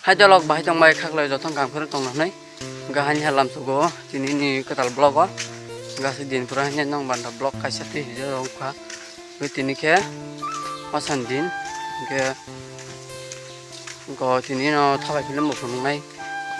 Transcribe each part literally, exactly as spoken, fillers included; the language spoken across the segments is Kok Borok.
Hai dolok bahai tong bai khaklai joto kang phuru tong nai. Ga hani halam sugo tini ni kwtal vlog o. Ga se din pura hani nong banda vlog kaisa twi hija rong kha. Twi tini khe osan din. Ge go tini no thabai film bo phunuk nai.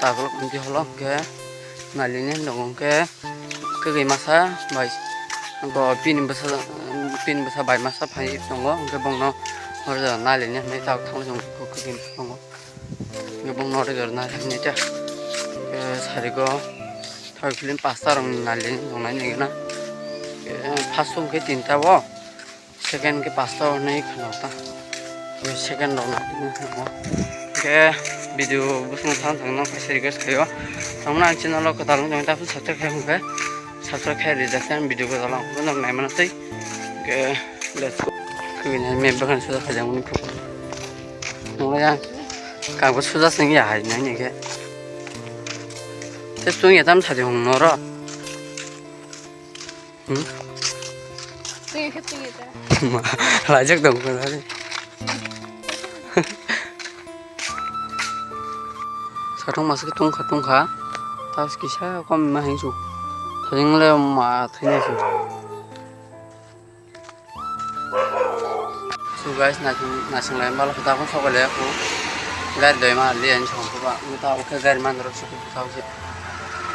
Tagolok amti holok ge nalini hinwi hwnkhe kwgwi masa bai bo bini bwsa bini bwsa bai masa phai tongo, hwnkhe bongno oro nalini hinwi tabuk thangwi tongo, kwgwi masa tongo, hwnkhe bongno oro nalini ta sarigo thai film pasta rok nalini tongnai nigana, first hwnkhe tinta o. Second khe pasta hwnwi khwlao ta. Second rok nai tongmo. Hwnkhe video bwswng thang thang no kaisa request khaio. Tamno ang channel o kwtal wng tong ta subscribe khai hwnkhe subscribe khai rijak khe ang video kwtal ang phano nai mano tei. Hwnkhe let's go. Kwbini map bagan suda khaijak mani khupo. Nungya kabo suda sing ya hai nai ni khe. Tei chwng ya tam sadi hung noro. Hmm? Twi khe twi ta. Ma, lajak dong ko dali. Satung masa ke tungkha tungkha. Tas kisa kom ma hing su. Thajing le ma thajing su. So guys, nasing nasing lai mal kota ko sokole ko. Gari doi ma lian song ko ba. Muta oke gari man ro su ko ta se.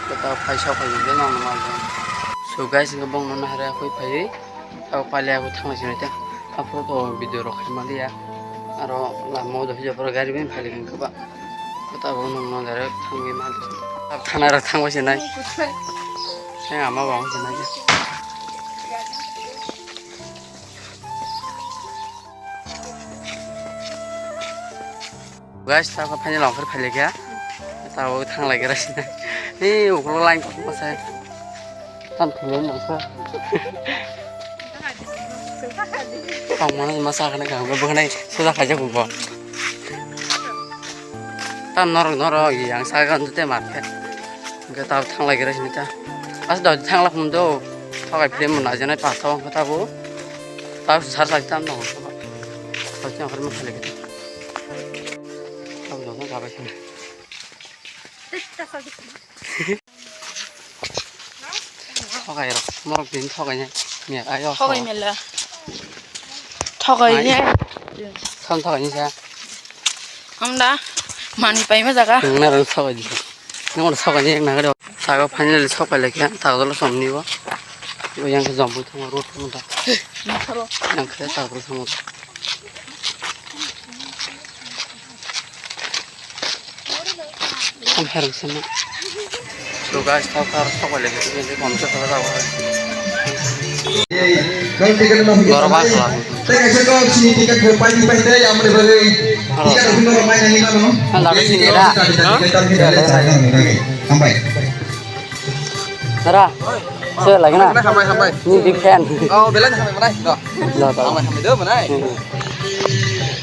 Kota phai sok phai de nang mal. So guys, ngi bong no nahare koi phai. Tao pale ako thang sini ta. Apo to video rok khai maliya. Aro lama o do hija pura gari bin phai le ko ba. Kota bo nung no direct thangwi mal. Ab thana ra thangwi se nai. Sai ama ba se nai. Guys, ta ko phani longkhor phai le kya. Ta o thang lai gra se nai. Ni uklo line ko sai. Tan thile nang sa. Tong mano ma sa khana kha, bo khana soja khaijak bo. Tam norok norok yang sa gan te mar khe. Hwnkhe ta thang lai gra sini ta. As da thang la phum do. Thokai film na jana pa thong kha ta bo. Ta sar sai tam no. Ta thang khar ma khale khe. Tam do ga bai sini. Thokai rok, morok din thokai nai. Miya ayo. Thokai mela. Thokai ne. Sam thokai ni sa. Amda mani pai ma jaga. Nang na rang thokai di. Nang thokai ni nang ro. Sago finally thokai le kya, ta dolo som ni bo. Bo yang ke jom bu thang ro thang da. Yang ke ta dolo thang. Ang herang sana. So guys, tao kar sok wale gitu jadi kom sa sala tao. Lor ba kala. Ang lagi sini dah. Hambai. Dara, se lagi na? Hambai, hambai. Ni big fan. Oh, belai hambai manai. Do. Do, do. Hambai, hambai do manai. Hmm.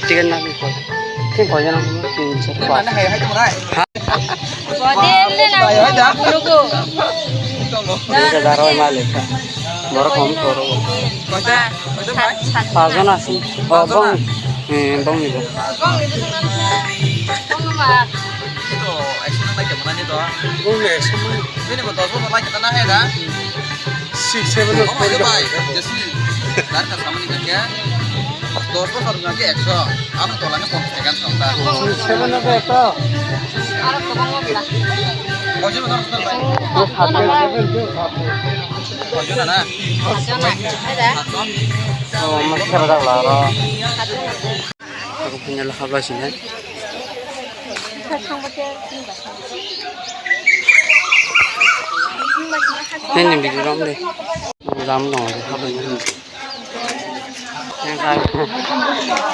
Ticket na ni ko. Kin ko jana ni tin sar pa. Mana hai hai to manai. Bodel le na. Hai da. Nugo. Ni ka daro ma le ka. Borok hom koro. Kota? Kota manai? Pajon asi. Oh, bong. Eh, bong ni bo. Bong ni bo. Bong ma. Ito, action na kya manai to. Bong ni action. Bini bo dos bosor lai kata na hai da? Six, seven. Oh, my God, bhai. Jesi, dar ka samani ka kya? Dos bosor na kya ekso? Amo tola ni ponchas taka song ta. Six, seven na kya ekso? Aro ko bang mo bila. Koi jon na, bhai? Dos, seven, dos, seven. Koi jon na? Koi jon na? Hai da? Oh, mas kara dak la ro. Ako punya lah habla sini. Ini video ram deh. Jam dong deh habla ini. Yang kai,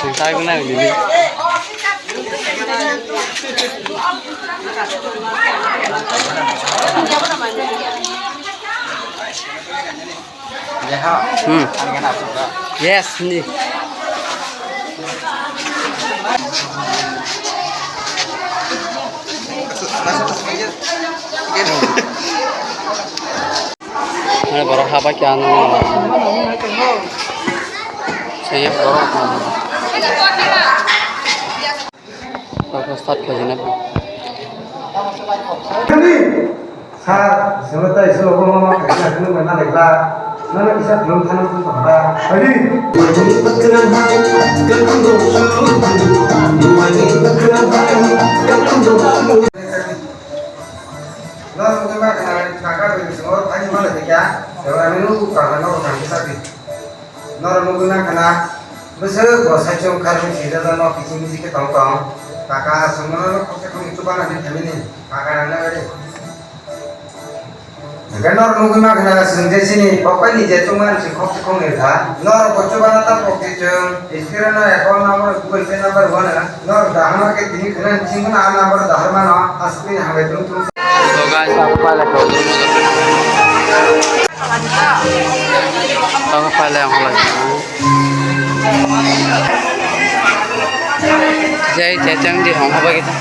yang kai guna ini. Hmm. Yes, ni. Borok habai khe ano. Saya borok. Tapos Sat khajana. Sir, sir, tai sir, obo ma ma kaisa kheno ma na lekla. Nana kisa belum thana thang thang ba. Hai. Nor mungkin ma khna kaka bini singor thani ma lekya. Jawra menu kaka no thang kisa di. Norok nugwi mankha na, bwswk bo saichung kharwi swijak no kiching miching khe tong tong. Kaka aswk no khoksa khokni chubana ni phaimani kaka rang nai ri. Hwnkhe norok nugwi mankha na, chwng je chini kokpai ni je chungmani chwng khoksa khokni rwkha. Norok bo chubana ta pokti chwng, screen no account number, Google Pay number wano. Norok dahar ma khe tini khwna ni chwngno a number dahar mano, aswk ni hambai tung tung. So guys, abo pailai kho. Abo pailai ang lai. Jai jai chang di hong haba kita.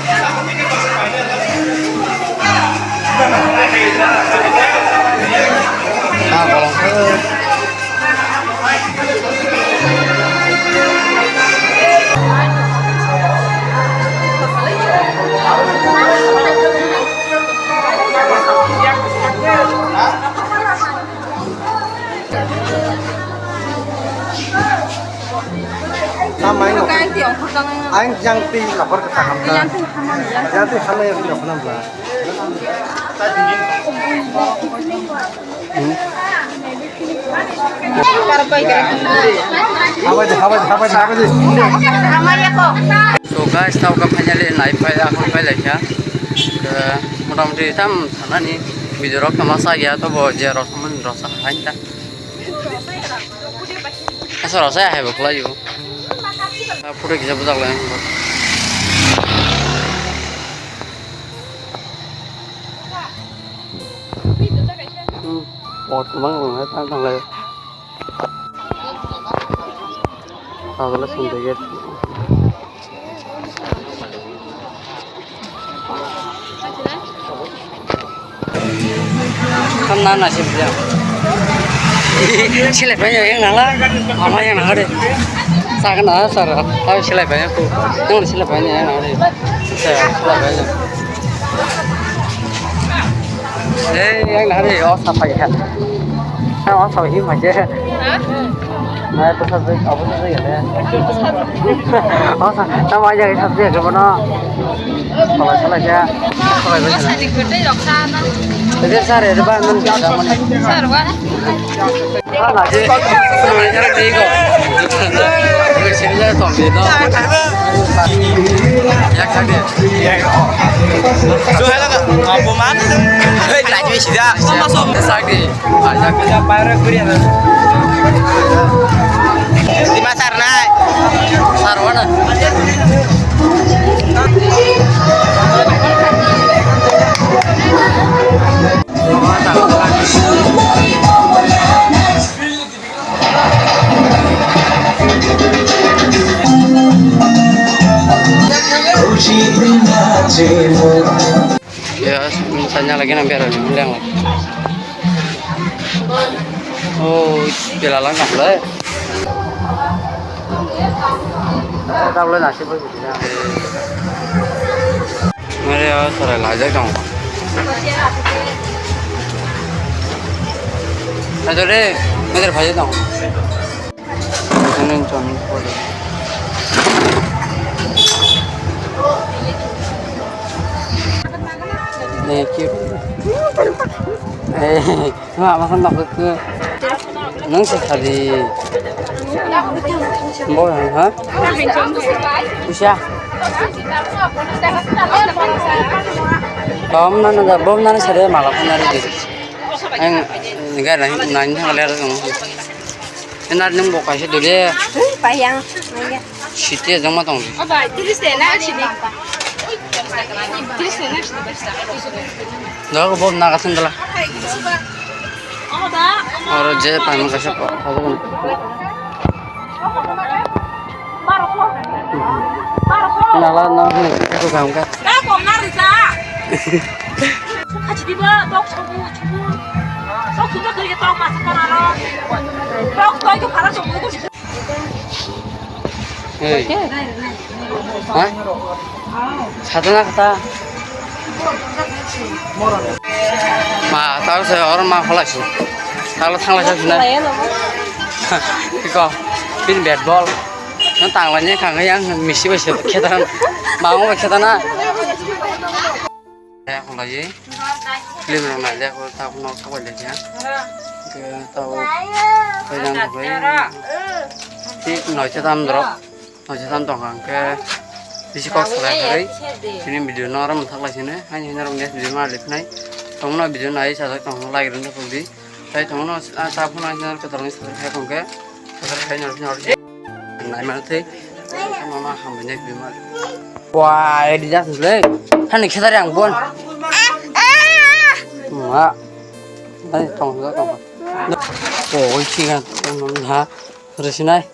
Ah, bolong. Ang jang twi nokor kwchak hamkha. Jang twi hamya wngkha nokna bwla. Habaidi, habaidi, habaidi, habaidi. So guys, tao ka finally nai phai, akhon phai laikha. Ke motamoti tam thanani video rok kama sa ya to bo je rok samani rok sa hain ta. Asa rok sa hai bo khlai yo. Photo kisa bujak lai. Hmm. Bot kwbang rok hai tang tang lai. Tabole song tege. Kam na na sim dia. Sile pa yang nala. Mama yang na de. Sa na sar. Tahu sile pa yang tu. Yang sile pa yang na de. Sile pa yang. Ei, yang nari, oh, sampai ya. Nah, oh, sampai ini aja. Nah, itu satu, apa satu ya? Oh, sama aja, satu ya, gimana? Kalau salah ya, kalau salah. Jadi, sir, itu, Pak, men, sir, wah. Lima sarnai. Sarwana. Ya, misalnya lagi nang biar leng. Oh, pila lang nang le. Tablo nasi bo. Mare ya, sarai lajak dong. Ajo re, mare bhai dong. Ini chon pore. Eh, cute. Eh. Nang ama phone nokho khe nang se sadi. Bo ha? Pusa. Bom nana da, bom nana sade mala phone nari di. Ang ga nai nai nang le. Enar nung bo kaisa dole. Payang. Siti jong ma tong. O bai, tiris de na sini. Tiris de na sini. Dago bo naga sandala. Oro je payang kaisa pa. Nala nang ni ko kam ka. Ka kom na risa. Achi diba dok sobu sobu. Dok sobu kiri tok mas ko na ro. Dok toy ko para sobu. Hey. Ha? Satana kata. Ma, tao se oro ma kholai su. Talo thanglai sa sinai. Iko, pin bat ball. No tanglai ne kang yang misi bai se khetana. Ma ngo bai khetana. Ya kholai. Film rok nai le ko ta no kholai le ya. Ke tao. Kailang bai. Tik noi se tam dro. Noise tong tongkha hwnkhe bisi kok salai kharwi chini video no oro mwthak lai sini haini haino rok next video ma rwlai phinai tongno video nai sajak tong like rwna thok di tai tongno ta phano haino kotor ni sajak khe tongkhe sajak khe nai mano thei mama hambai nai video ma wa ready jas le hani khedari ang bon ma tai tong tong ko oi chiga ha rwsinai.